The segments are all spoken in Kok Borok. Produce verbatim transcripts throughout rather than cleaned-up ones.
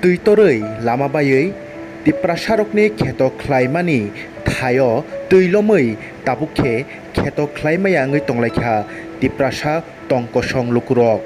Twi torwi lama baiwi Tiprasarokni kheto khlaimani thaio twi lomwi tabuk khe kheto khlai maya wngwi tonglaikha Tiprasa tongkosong lukurok.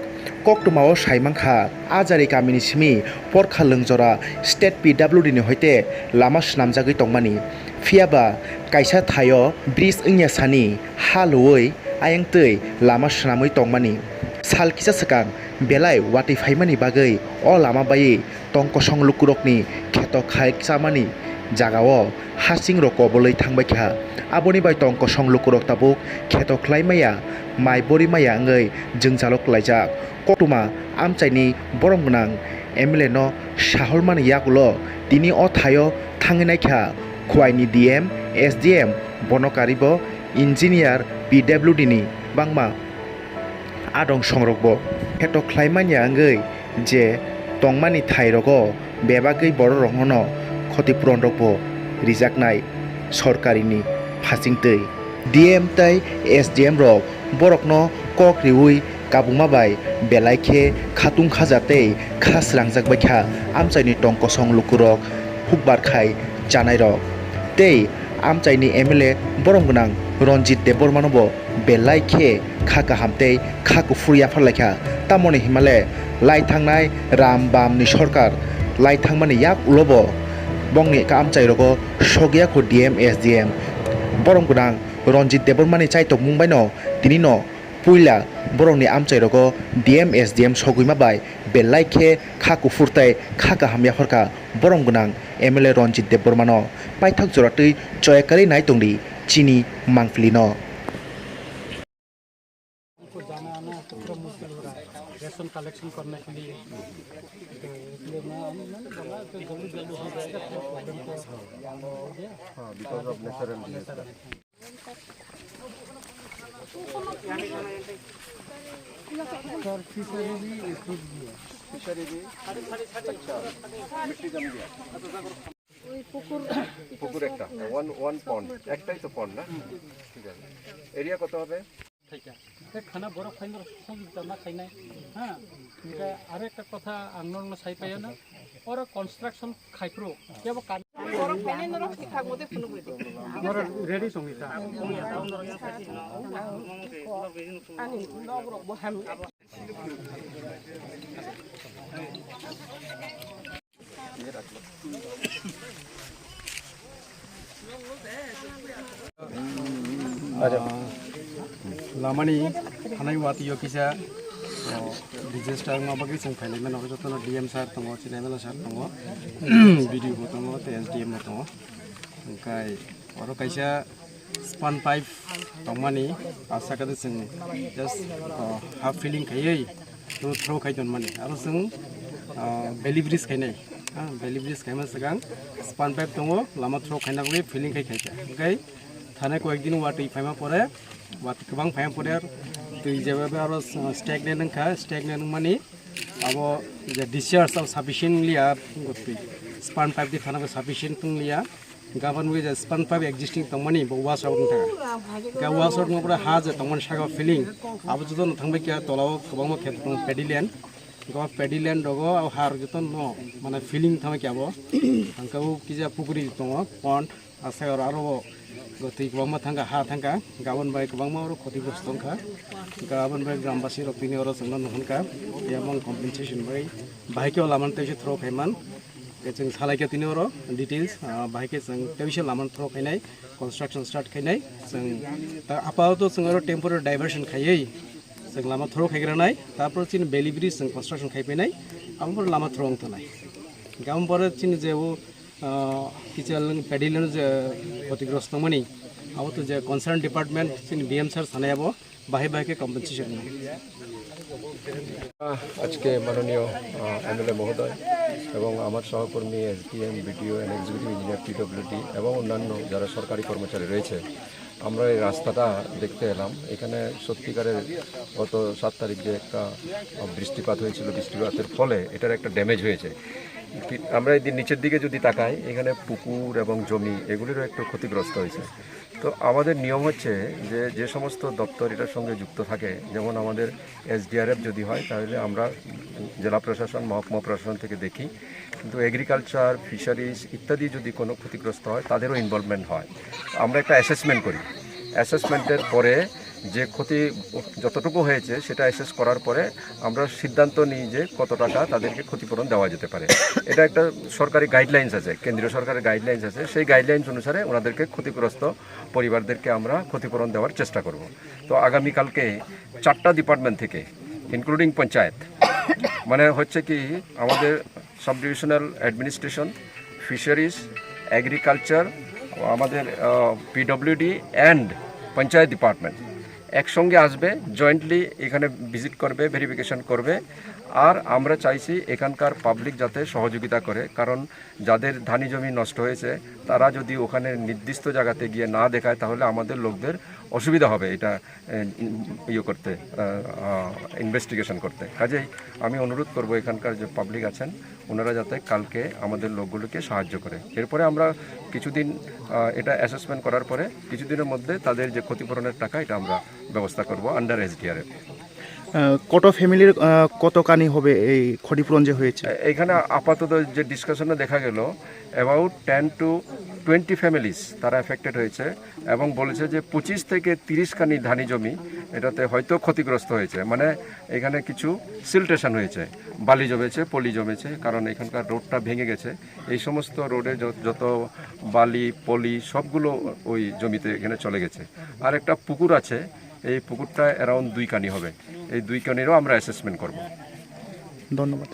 Koktwmao saimankha, Ajari kamini simi Porkha Lwngjora State P W D ni hoite lama swnamjagwi tongmani. Phiyaba kaisa thaio bridge wngya sani ha luwi ayang twi lama swnamwi tongmani. Sal kisa swkang belai watwi phaimani bagwi o lama baiwi tongkosong lukurokni kheto khai chamani jagao hasing rok kobolwi thangbaikha. Aboni bai tongkosong lukurok tabuk kheto khlai maya, mai bori maya wngwi jwngjalo kwlaijak. Koktwma amchaini borom gwnang M L A no sahormani yagulo tini o thaio thangwi naikha Khwaini D M, S D M, bono karibo engineer, P W D ni bangma adong songrokbo kheto khlai manya wngwi je tongmani thai rogo bebagwi borok rokno khoti puron rokbo rijaknai sorkarini phasingtwi. D M tei S D M rok borokno kok riwi kabuma bai belai khe khatung khaja tei kha srangjak baikha amchaini tongkosong lukurok hukbar khai chanairok. Tei amchaini M L A borom gwnang Ranjit Debbarmanobo belai khe kha kaham tei kha kuphur yapharlaikha. Tamoni himale lai thangnai Ram Bamni sorkar lai thangmani yak ulobo bongni amchairogo sokya kho D M S D M. Borom gwnang Ranjit Debbarmani chaitokmung baino tinino puila borokni amchairogo D M S D M sogwima bai belai khe kha kuphur tei kha kaham yapharkha borom gwnang M L A Ranjit Debbarmano. Paithak joratwi choya kwrwi nai tongdi chini mangpili no. हमको जाना आना तो पूरा मुश्किल हो रहा है, ration collection करने के लिए। तो इसलिए मैं, मैंने बोला कि जल्दी जल्दी हो जाएगा, कोई प्रॉब्लम तो हो गया। हाँ, because of natural disaster। Sir, fishery भी टूट गया। फिशरी भी? अच्छा, मिट्टी जम गया। ওই পুকুর পুকুর একটা, ওয়ান, ওয়ান পন্ড, একটাই তো পন্ড না? ঠিক আছে। এরিয়া কত হবে? Khaika. Te khana borok phaino sojogita ma khainai. Ha? Hingke aro ekta kotha ang norokno sai paio na. Oro construction khaiphuru. Kebo kan. Borok phainai norok thik thak mote phunugwi di. Oro ready songwi ta. Ani nok rok bo hamya. Lamani hanai watwi o kisa, o, disaster wngma bagwi chwng phailai mano, jotono D M sir tongo, chini M L A sir tongo, B D O bo tongo, tei S D M bo tongo. Hwnkhe oro kaisa span pipe tongmani, ah, saka de chwng just, ah, half filling khaiwi throw khai tonmani. Aro chwng, ah, belly bridge khainai. Ah, belly bridge khaima swkang span pipe tongo, lama throw khaina bagwi filling khai khaikha. Hwnkhe thanai koyekdin watwi phaima pore, watwi kwbang phaima pore twi jeba aro stagnant wngkha, stagnant wngmani abo je discharge abo sufficient wnglia, span pipe di thana sufficient wnglia. Gabon wi je span pipe existing tongmani bo wash out wngkha. Ga wash out wngkha ha je tongmani saka filling. Abo joto no thangbai kya tolao kwbangma kheto tong paddy land. Go paddy land rogo abo har joto no mane filling thangbai kya bo. Hangka bo kisa pukuri tongo pond. Asai oro aro bo twi kwbangma thangkha ha thangkha. Gabon bai kwbangma oro khoti grosto wngkha. Gabon bai grambasi rok tini oro chwngno nuhun kha. Yamang compensation bai bahai khe o laman tei se thro khaiman. Khe chwng salai khe tini oro details, ah, bahai khe chwng tei se laman thro khainai, construction start khainai. Chwng ta apato chwng oro temporary diversion khaiwi chwng lama thro khaigranai, tarpor chini belly bridge chwng construction khaipainai, abo lama thro wng thanai. Gabon pore chini je o, ah, kichel paddy land je khotigrosto mani, abo to je concern department chini B M sir sanai abo, bahai bahai khe compensation. আজকে মাননীয়, আহ, এমএলএ মহোদয় এবং আমার সহকর্মী SDM, BDO and executive engineer PWD এবং অন্যান্য যারা সরকারি কর্মচারী রয়েছে, আমরা এই রাস্তাটা দেখতে এলাম। এখানে সত্যিকারের গত সাত তারিখ যে একটা, আহ, বৃষ্টিপাত হয়েছিল, বৃষ্টিপাতের ফলে এটার একটা ড্যামেজ হয়েছে। কি-, আমরা এই দিন নিচের দিকে যদি তাকাই, এখানে পুকুর এবং জমি এগুলিরও একটু ক্ষতিগ্রস্ত হয়েছে। তো আমাদের নিয়ম হচ্ছে যে যে সমস্ত দপ্তর এটার সঙ্গে যুক্ত থাকে, যেমন আমাদের এসডিআরএফ যদি হয় তাহলে আমরা জেলা প্রশাসন, মহকুমা প্রশাসন থেকে দেখি, কিন্তু এগ্রিকালচার, ফিশারিজ ইত্যাদি যদি কোনো ক্ষতিগ্রস্ত হয় তাদেরও ইনভলভমেন্ট হয়। আমরা একটা অ্যাসেসমেন্ট করি, অ্যাসেসমেন্টের পরে যে ক্ষতি যতটুকু হয়েছে সেটা অ্যাসেস করার পরে আমরা সিদ্ধান্ত নিই যে কত টাকা তাদেরকে ক্ষতিপূরণ দেওয়া যেতে পারে। এটা একটা সরকারি গাইডলাইন্স আছে, কেন্দ্রীয় সরকারের গাইডলাইন্স আছে, সেই গাইডলাইন্স অনুসারে ওনাদেরকে ক্ষতিগ্রস্ত পরিবারদেরকে আমরা ক্ষতিপূরণ দেওয়ার চেষ্টা করব। তো আগামীকালকে চারটা ডিপার্টমেন্ট থেকে, ইনক্লুডিং পঞ্চায়েত, মানে হচ্ছে কি, আমাদের sub divisional administration, fisheries, agriculture, আমাদের পিডব্লিউডি অ্যান্ড পঞ্চায়েত ডিপার্টমেন্ট একসঙ্গে আসবে, জয়েন্টলি এখানে ভিজিট করবে, ভেরিফিকেশন করবে। আর আমরা চাইছি এখানকার পাবলিক যাতে সহযোগিতা করে, কারণ যাদের ধানি জমি নষ্ট হয়েছে, তারা যদি ওখানে নির্দিষ্ট জায়গাতে গিয়ে না দেখায়, তাহলে আমাদের লোকদের অসুবিধা হবে এটা, এ, ইয়ে করতে, ইনভেস্টিগেশন করতে। কাজেই আমি অনুরোধ করব এখানকার যে পাবলিক আছেন, ওনারা যাতে কালকে আমাদের লোকগুলোকে সাহায্য করে। এরপরে আমরা কিছুদিন, আহ, এটা অ্যাসেসমেন্ট করার পরে কিছুদিনের মধ্যে তাদের যে ক্ষতিপূরণের টাকা, এটা আমরা ব্যবস্থা করব আন্ডার এসডিআরএফ। আহ, কত ফ্যামিলির, আহ, কত কানি হবে এই ক্ষতিপূরণ যে হয়েছে? এ-, এখানে আপাতত যে ডিসকাশনে দেখা গেল, about ten two twenty families তারা এফেক্টেড হয়েছে, এবং বলেছে যে পঁচিশ থেকে তিরিশ কানি ধানি জমি এটাতে হয়তো ক্ষতিগ্রস্ত হয়েছে, মানে এখানে কিছু সিলটেশন হয়েছে, বালি জমেছে, পলি জমেছে, কারণ এখানকার রোডটা ভেঙে গেছে। এই সমস্ত রোডে য-, যত বালি, পলি, সবগুলো ওই জমিতে এখানে চলে গেছে। আর একটা পুকুর আছে, এই পুকুরটা অ্যারাউন্ড দুই কানি হবে, এই দুই কানিরও আমরা অ্যাসেসমেন্ট করব। ধন্যবাদ।